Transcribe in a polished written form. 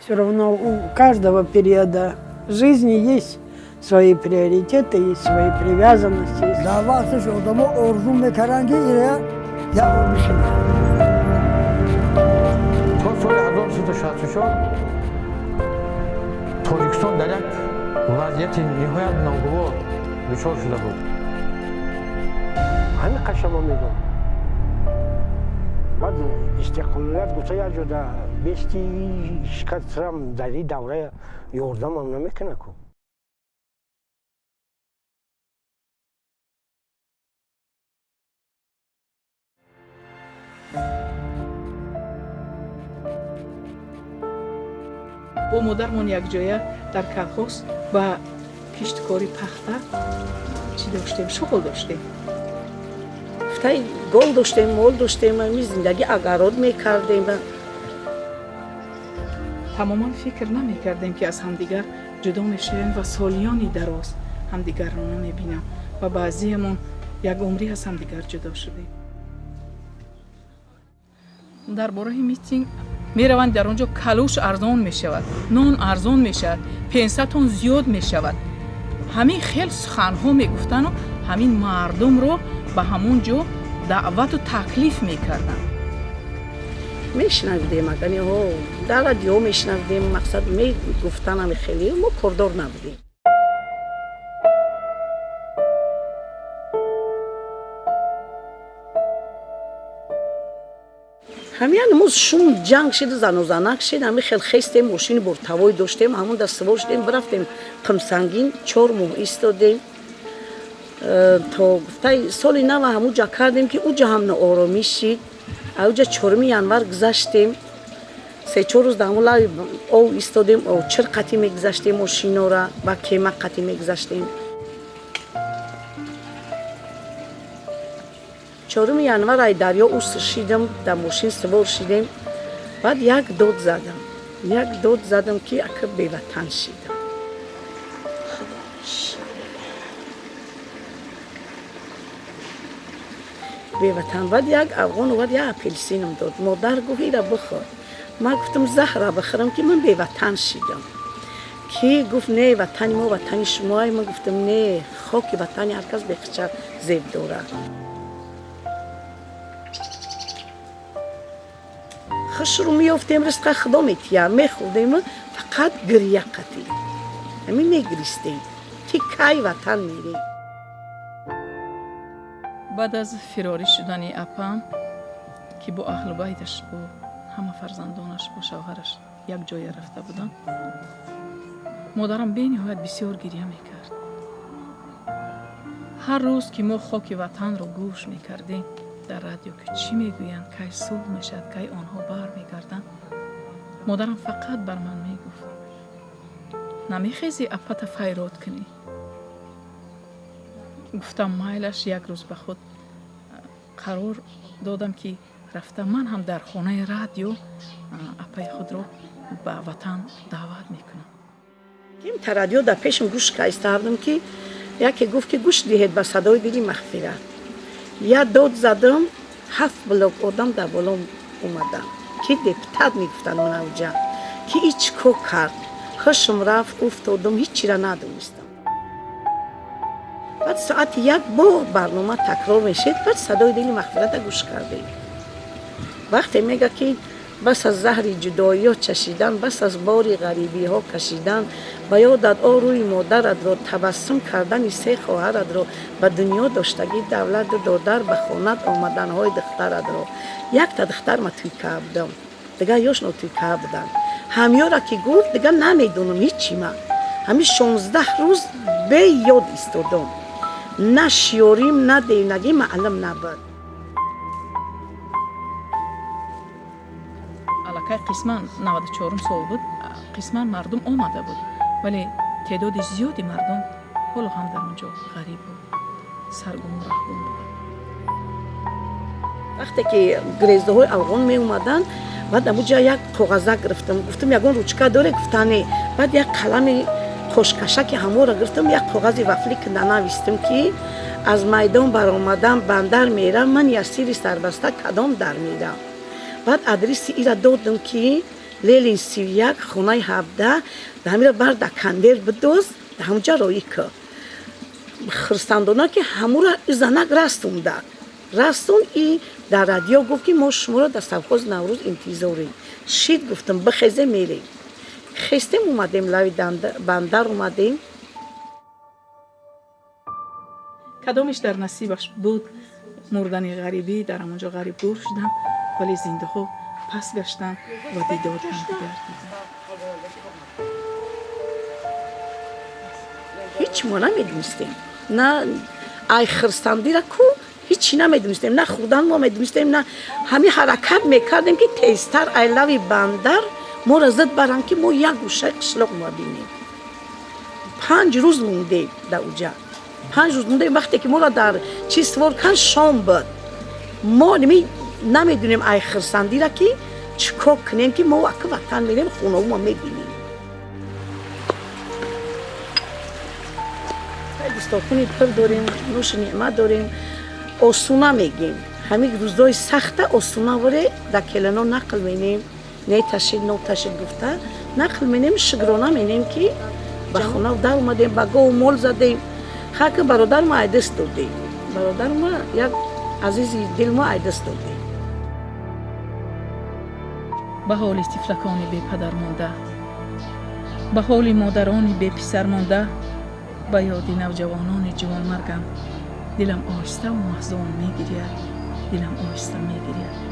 Все равно у каждого периода жизни есть свои приоритеты, есть свои привязанности. Дар вақташ одамо орзу мекарданд, ки ира як бор бишинанд. То соли 1364 Тоҷикистон дар як вазъияти ниҳоят ногувор дучор шуда буд. Ҳамин қашама мегӯм, баъд истиқлолият гуфта, як ҷода бести шикастам, дар ин давра ёрдамам намекунад ку. Бо модармон якҷоя дар колхоз ба кишткори пахта чӣ доштем, шуғл доштем. Гуфтаи гол доштем, мол доштем, ами зиндагӣ огород мекардем. Тамоман фикр намекардем, ки аз ҳамдигар ҷудо мешавем ва солиёни дароз ҳамдигарро намебинам ва баъзиямон як умрӣ аз ҳамдигар ҷудо шудем. Дар бораи митинг мераванд, дар он ҷо калуш арзон мешавад, нон арзон мешавад, пенсатон зиёд мешавад. Ҳамин хел суханҳо мегуфтану ҳамин мардумро ба ҳамон ҷо даъвату таклиф мекарданд. Мешунавидем, аганиҳо дар радио мешунавидем, мақсад мегуфтанами, хеле мо кордор набудем. Ҳамин мо шум ҷанг шиду занозанак шид, ҳами хел хестем, мошини бортовой доштем, ҳамон да сувор шудем, бирафтем Қумсангин, 4 моҳ истодем. То гуфтаи соли нава ҳамуҷа кардем, ки уҷа ҳам нооромӣ шид. Ауҷа 4 январ гузаштем, 3-4 рӯз дар ҳамон лави ов истодем, чир қатӣ мегузаштем мошинора ва кема қатӣ мегузаштем. 4 январ ай дарё ус шидам, дар мошин сувор шидем, баъд як дод задам, як дод задам, ки ака беватан шидам. Худо, беватан. Баъд як афғон овард, як апелсином дод. Модар гуфт: «Ира бихӯр». Ман гуфтам: «Заҳра бихӯрам, ки ман беватан шидам?» Ки гуфт: «Не, ватани мо ватани шумоай». Ман гуфтам: «Не, хоки ватани ҳар кас бехича зеб дорад». Хушрӯ меёфтем, ризқа худо метия, мехӯрдем, фақат гиря қатӣ ҳамин мегиристем, ки кай ватан мерем. Баъд аз фирорӣ шудани апам, ки бо аҳлу байташ, бо ҳама фарзандонаш, бо шавҳараш як ҷоя рафта буданд, модарам бениҳоят бисёр гиря мекард. Ҳар рӯз ки мо хоки ватанро гӯш мекардем дар радио, ки чӣ мегӯянд, кай сулҳ мешавад, кай онҳо бармегарданд, модарам фақат бар ман мегуфт: «Намехезӣ, апата файрод кунӣ?» Гуфтам: «Майлаш». Як рӯз ба худ қарор додам, ки рафта ман ҳам дар хонаи радио апаи худро ба ватан даъват мекунам. Ким та радио дар пешам гӯш кайстаардам, ки яке гуфт, ки гӯш диҳед ба садои дили мағфират. Як дод задам, ҳафт блок одам дар боло омаданд, ки депутат мегуфтанд манавҷа, ки ин чӣ кор кард. Ҳушм рафт, уфтодам, ҳеҷ чира надонистам. Баъд соати 1 бо барнома такрор мешед, баъд садои дили мағфирата гӯш кардем. Вақте мега, ки бас аз заҳри ҷудоиҳо чашидан, бас аз бори ғарибиҳо кашидан, ба ёдат о рӯи модаратро, табассум кардани се хоҳаратро, ба дунё доштагӣ давлату додар, ба хонат омаданҳои духтаратро. Якта духтар ма туй кардам, дигар ёшно туй буданд. Ҳамёра ки гуфт, дигар намедонам ҳичи. Ма ҳамин 16 рӯз беёд истодам, на шиёрим, на девнагӣ маълум набуд. Аллакай қисман 94-ум сол буд, қисман мардум омада буд, вале теъдоди зиёди мардум ҳоло ҳам дар он ҷо ғарибу саргуму раҳгум буд. Вақте ки грездаҳои афғон меомаданд, баъд амуҷа як коғазак гирифтам, гуфтам: «Ягон ручка доре?» Гуфта: «Не». Баъд як қалами қошкашаки ҳаморо гирифтам, як коғази вафлӣ канда навистам, ки аз майдон баромадам, бандар мерам, ман ясири сарбаста кадом дар мерам. Баъд адреси ира додам, ки Ленин 31, хонаи 17, ҳамира бар да конверт бидоз, да ҳамуҷа роӣ кӣ. Хурсандона ки ҳамура занак растонда, растон и дар радио гуфт, ки мо шуморо дар совхози Наврӯз интизорем. Шид, гуфтам, бихезе, мерем. Хестем, омадем, лави бандар омадем. Кадомеш дар насибаш буд мурдани ғарибӣ, дар ҳамонҷо ғариб гур шуданд, вале зиндаҳо пас гаштанд ва дидори ҳамдигар диданд. Ҳеҷ мо намедонистем, на ай хурсандира ку ҳичи намедонистем, на хӯрдан мо медонистем, на ҳамин ҳаракат мекардем, ки тезтар ай лави бандар моро зид баранд, ки мо як гӯшаи қишлоқ мо бинем. 5 рӯз мондем дар уҷа, 5 рӯз мондем. Вақте ки моро дар чиз свор кан, шом буд. Мо намедонем ай хурсандира ки чӣ кор кунем, ки мо ака ватан мерем, хонамо мебинем. Дастохони пур дорем, нӯши неъмат дорем, осуна мегем. Ҳамин рӯзҳои сахта осуна воре дар келано нақл менем, не ташид, ноташид гуфта нақл менем, шукрона менем, ки ба хона дар омадем, ба гову мол задем. Хаки бародарма айдаст додем, бародарма, як азизи дилмо айдаст додем. Ба ҳоли тифлакони бепадар монда, ба ҳоли модарони беписар монда, ба ёди навҷавонони ҷувонмаргам дилам оҳиставу маҳзун мегирияд, дилам оҳиста мегирияд.